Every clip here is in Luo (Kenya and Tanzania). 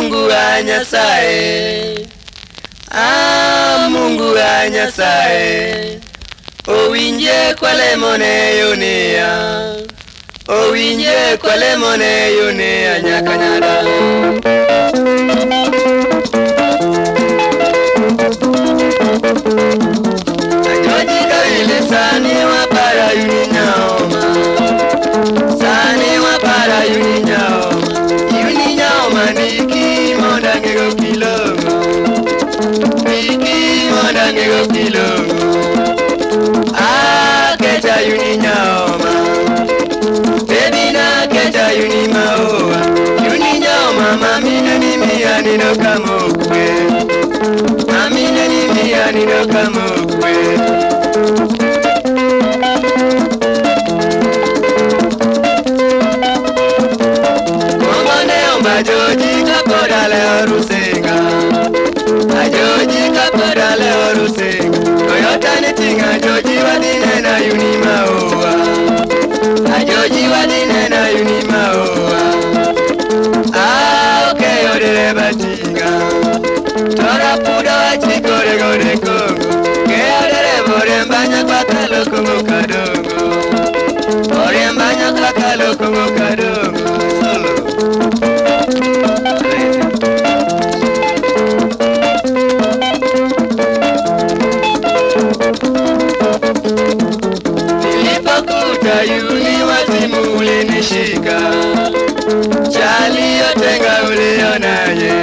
Mungu wa Nyasaye, ah Mungu wa Nyasaye, owinje kwalemone yoneya, owinje kwalemone yoneya nyaka nyada. Ajoji kawile sani wapara yuni nyaoma, sani wapara yuni nyaoma, yuni nyaoma niki monda ngego kilongo, niki monda ngego kilongo. Akecha yuni nyaoma, baby na kecha yuni maoa, yuni nyaoma mamine ni mia nino kamokwe, mamine ni mia nino kamokwe. Ajoji kapoda leo rusenga, ajoji kapoda leo rusenga, Toyota ni tinga ajoji wadine na yuni maoa, ajoji wadine na yuni maoa. Ah, okay, odereba tinga, tora pudo achikore gore kongo, ke odereba orembanya kwa kalo kongo kadongo, orembanya kwa kalo kongo kadongo. Solo. Nilipokuta yuni wazimu ulinishika, chaliyotenga ulionaye,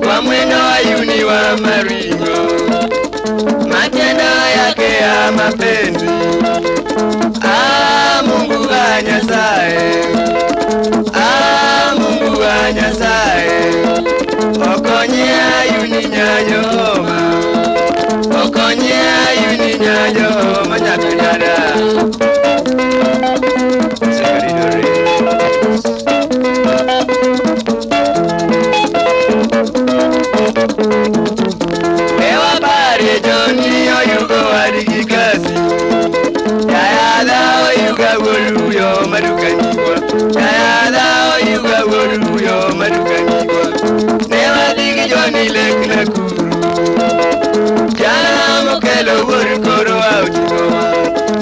kwa mwendo wa yuni wa maringo, matendo yake ya mapenzi. Ah, Mungu wa Nyasaye, ah, Mungu wa Nyasaye, okonye yuni nyayoma, okonye yuni nyayoma nyakanyada. Ewa pare joni oyugo warigi kasi, yayada oyuga woruyo madukanigwa, yayada oyuga woruyo madukanigwa. Newa digi joni lek Nakuru, jana mokelo woru koro aotigowa,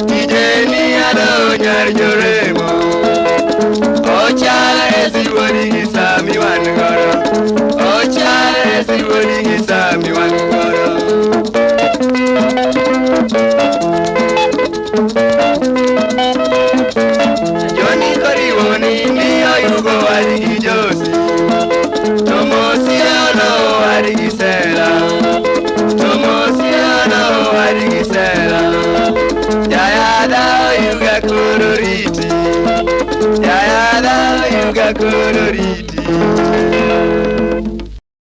tijeni alo nyar joremo, ochala esi worigi sami wan goro, ochala esi worigi sami wan goro. Joni koriwoni ni oyugo warigi josi, tomosi ono warigi sela, tomosi ono warigi sela. Yayada oyuga kororiti, yayada oyuga kororiti.